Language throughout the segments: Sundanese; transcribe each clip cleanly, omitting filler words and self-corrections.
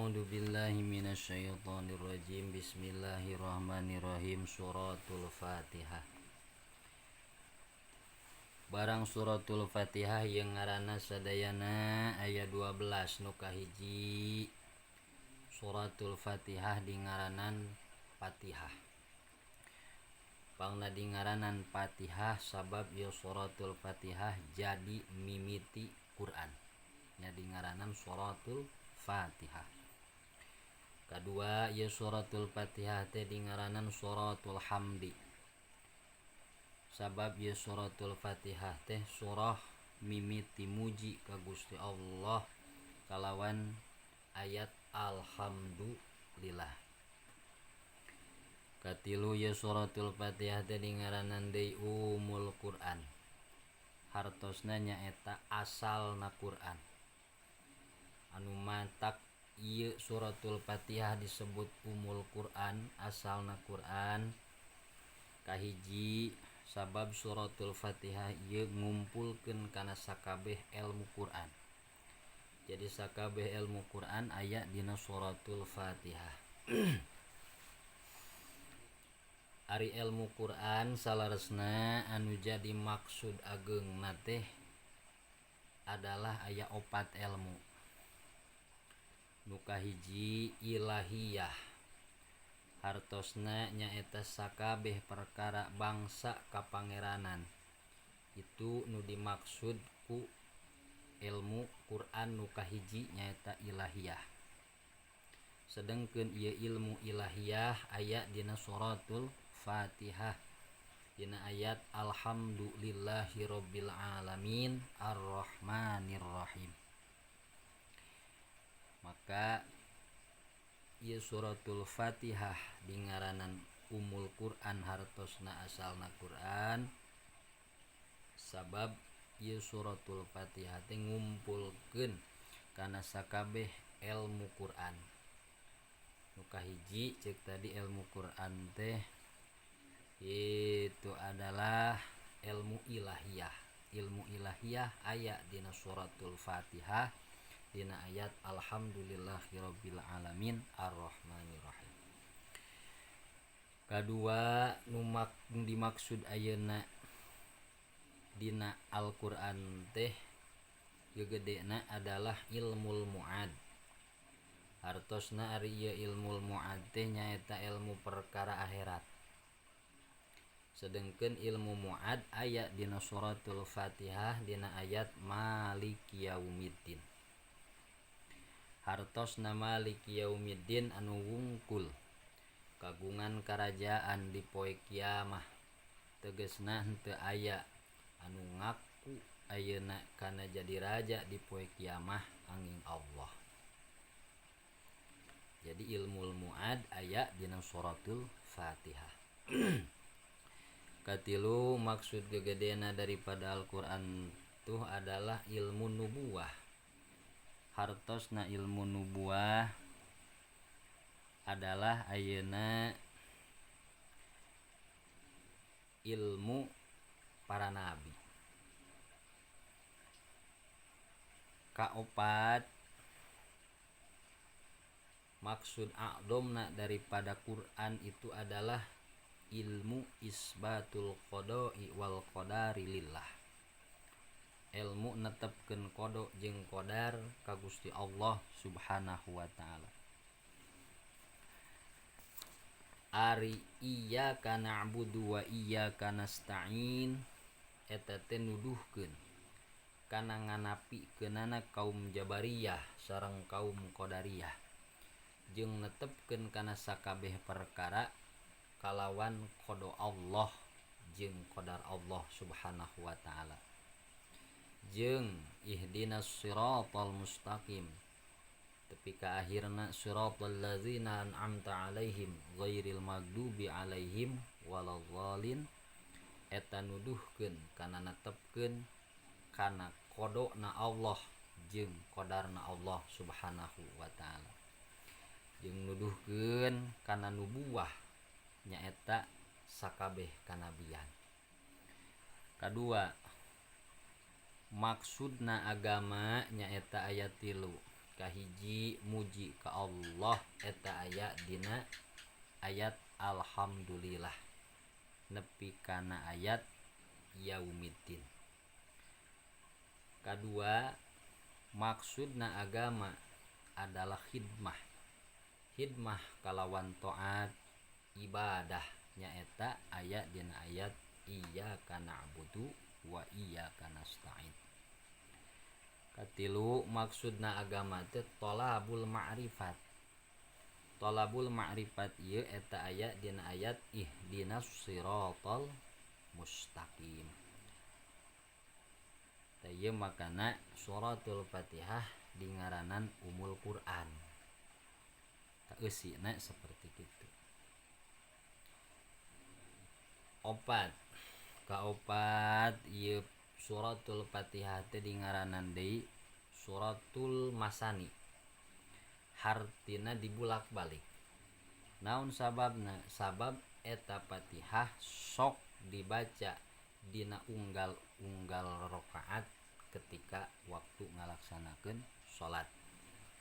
A'udzu billahi minasyaitonir rajim. Bismillahirrahmanirrahim. Suratul Fatihah. Barang suratul Fatihah yang ngaranna sadayana aya 12 nu kahiji. Suratul Fatihah dingaranan Fatihah. Pangna dingaranan Fatihah sabab ieu suratul Fatihah jadi mimiti Quran. Nya dingaranan suratul Fatihah. Kadua ieu suratul Fatihah teh dingaranan suratul Hamdi. Sabab ieu suratul Fatihah teh surah mimiti muji ka Gusti Allah kalawan ayat alhamdulillah. Katilu ieu suratul Fatihah teh dingaranan deui Ummul Quran. Hartosna nyaeta asalna Quran. Anu matak ieu suratul Fatihah disebut Ummul Quran, asalna Quran. Kahiji sabab suratul Fatihah ieu ngumpulkeun kana sakabeh ilmu Quran. Jadi sakabeh ilmu Quran aya dina suratul Fatihah. Ari ilmu Quran salaresna anu jadi maksud ageungna teh adalah aya opat ilmu. Nu kahiji ilahiyah. Hartosna nyaeta sakabeh perkara bangsa kapangeranan. Itu nu dimaksud ku ilmu Quran nu kahiji nyaeta ilahiyah. Sedengkeun ieu ilmu ilahiyah aya dina suratul Fatihah. Dina ayat alhamdulillahirabbil alamin arrahmanirrahim. Maka ieu suratul Fatihah dingaranan Ummul Quran hartosna asalna Quran sabab ieu suratul Fatihah teh ngumpulkeun kana sakabeh ilmu Quran. Nu kahiji ceuk tadi ilmu Quran teh itu adalah ilmu ilahiyah. Ilmu ilahiyah aya dina suratul Fatihah dina ayat alhamdulillahirabbil alamin arrahmanirrahim. Kadua nu dimaksud ayeuna dina Al-Qur'an teh gegedena adalah ilmul mu'ad. Hartosna ari ieu ilmul mu'ad teh nyaeta ilmu perkara akhirat. Sedengkeun ilmu mu'ad aya dina suratul Fatihah dina ayat Maliki Yaumiddin. Hartosna Maliki Yaumiddin anu wungkul kagungan karajaan di poe kiamah. Tegesna henteu aya anu ngaku ayeuna kana jadi raja di poe kiamah angin Allah. Jadi ilmu mu'ad aya dina suratul Fatihah. Katilu maksud gegedena daripada Al-Qur'an tuh adalah ilmu nubuwah. Hartosna ilmu nubuwah adalah ayeuna ilmu para nabi. Kaopat maksud a'domna daripada Quran itu adalah ilmu isbatul qada'i wal qadari lillah. Ilmu netepkeun qada jeung qadar ka Gusti Allah Subhanahu wa taala. Ari iyyaka na'budu wa iyyaka nasta'in eta teh nuduhkeun kana nganapikeunana kaum Jabariyah sareng kaum Qadariyah jeung netepkeun kana sakabeh perkara kalawan qada Allah jeung qadar Allah Subhanahu wa taala. Jeung ihdinas siratal mustaqim tepi ka akhirna siratal ladzina an'amta alaihim ghairil maghdubi alaihim waladdallin eta nuduhkeun kana netepkeun kana qadana Allah jeung qadarna Allah Subhanahu wa taala. Jeung nuduhkeun kana nubuwah nyaeta sakabeh kanabian. Kadua maksudna agama nyaeta aya 3. kahiji muji ka Allah eta aya dina ayat alhamdulillah nepi kana ayat yaumiddin. Kadua, maksudna agama adalah khidmah. Khidmah kalawan taat ibadah nyaeta aya dina ayat iyyaka na'budu wa iyyaka nasta'in. Katilu, maksudna agama teh thalabul ma'rifat. Thalabul ma'rifat ieu eta aya dina ayat ihdinas siratal mustaqim. Tah ieu makana suratul Fatihah dingaranan Ummul Quran. Tah eusina seperti kitu. Opat, kaopat ieu suratul Fatihah teh dingaranan deui suratul Masani. Hartina dibulak-balik. Naon sababna? Sabab eta Fatihah sok dibaca dina unggal-unggal rakaat ketika waktu ngalaksanakeun salat.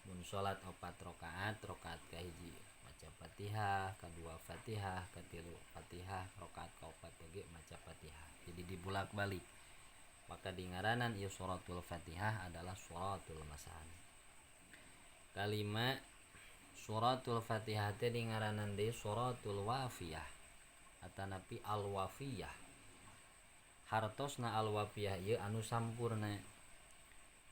Mun salat 4 rakaat, rakaat kahiji maca Fatihah, kadua Fatihah, katilu Fatihah, rakaat kaopat oge maca Fatihah. Jadi dibulak-balik. Maka dingaranan ieu suratul Fatihah adalah suratul Masani. Kalima, suratul Fatihah teh dingaranan deui suratul Wafiyah atanapi al-Wafiyah. Hartosna al-Wafiyah ieu anu sampurna.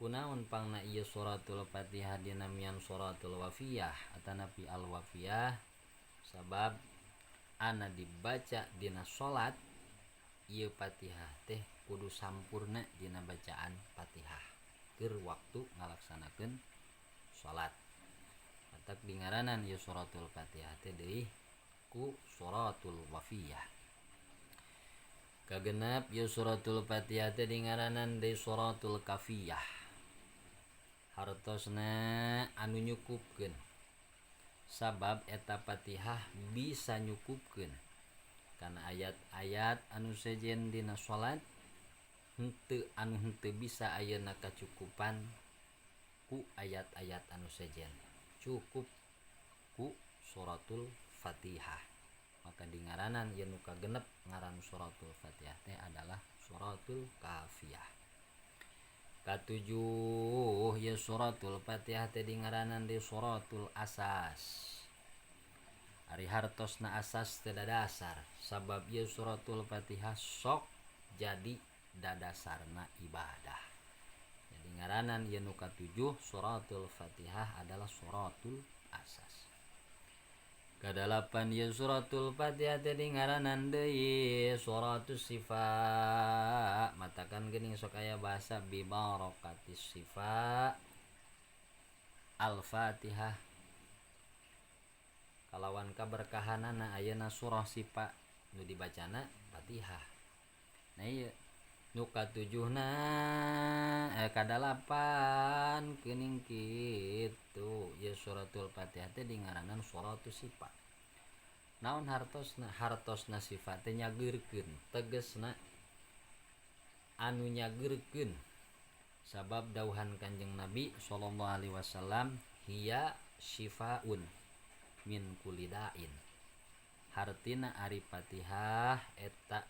Kunaon pangna ieu suratul Fatihah dinamian suratul Wafiyah atanapi al-Wafiyah? Sabab ana dibaca dina salat ieu Fatihah teh kudu sampurna dina bacaan Fatihah keur waktu ngalaksanakeun salat. Matak dingaranan ieu suratul Fatihah teh deui ku suratul Wafiyah. Kagenep ieu suratul Fatihah teh dingaranan deui suratul Kafiyah. Hartosna anu nyukupkeun. Sabab eta Fatihah bisa nyukupkeun kana ayat-ayat anu sejen dina salat henteu anu henteu bisa ayeuna kacukupan ku ayat-ayat anu sejen, cukup ku suratul Fatihah. Maka dingaranan ieu nu kagenep ngaran suratul Fatihah teh adalah suratul Kafiyah. Katujuh, ieu suratul Fatihah teh dingaranan deui suratul Asas. Ari hartosna asas teh dadasar, sabab ieu suratul Fatihah sok jadi dadasarna ibadah. Jadi ngaranan ieu nu katujuh suratul Fatihah adalah suratul Asas. Kadalapan, ieu suratul Fatihah teh dingaranan deui suratus Sifa. Matakan geuning sok aya bahasa bi barakatis sifa Al-Fatihah. Kalawan kaberkahanana ayeuna surah Sifa nu dibacana Fatihah. Nah ieu nu katujuhna kadalapan geuning kitu ieu suratul Fatihah teh dingaranan suratus Sifa. Naon hartosna? Hartosna sifa teh nyageurkeun, tegesna anu nyageurkeun. Sabab dauhan Kanjeng Nabi sallallahu alaihi wasallam hiya syifaun min kulli da'in. Hartina ari Fatihah eta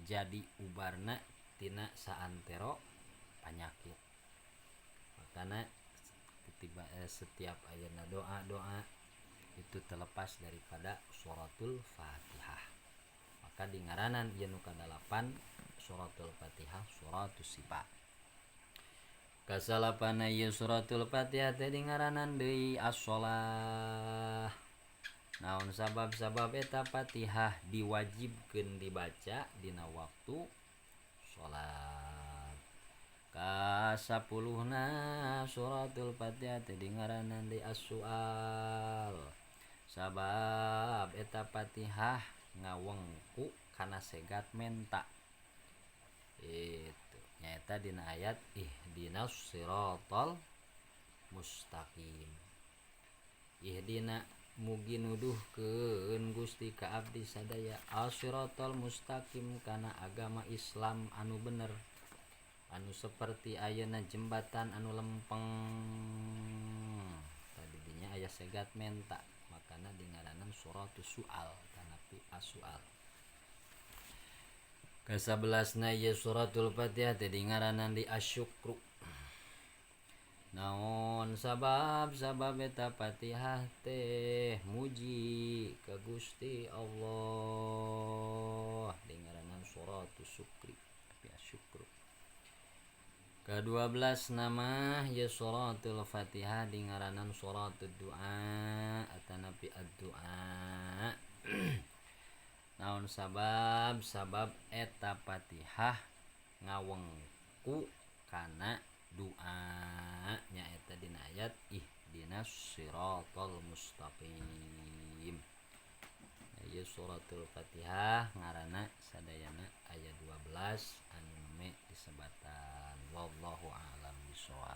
jadi ubarna tina saantero panyakit. Makana ketiba setiap ayeuna doa-doa itu terlepas daripada suratul Fatihah. Maka dingaranan ieu nu kadalapan suratul Fatihah suratus Sifa. Kasalapana ieu suratul Fatihah teh dingaranan deui as-shalah. Naon sabab-sabab eta Fatihah diwajibkeun dibaca dina waktu salat. Kasapuluhna suratul Fatihah teh dingaranan deui as-su'al. Sabab eta Fatihah ngawengku kana segat menta. Itu nyaeta dina ayat ihdinas siratal mustaqim. Ihdina mugi nuduhkeun Gusti ka abdi sadaya as-siratal mustaqim kana agama Islam anu bener, anu seperti ayeuna jembatan anu lempeng. segat menta makana dingaranan suratus sual tanapi as-sual. Kasabelasna ieu suratul Fatihah teh dingaranan di asyukru. Naon sabab sabab eta Fatihah teh muji ka Gusti Allah dingaranan suratus syukri tapi asyukru. Ka-12 nama ieu suratul Fatihah dingaranan suratul du'a atanapi ad-du'a. Naon sabab sabab eta Fatihah ngawengku kana doa nyaeta dina ayat ihdinas siratal mustaqim. Ieu suratul Fatihah ngaranna sadayana aya 12 anu meme disebatan. Wallahu a'lam bishawab.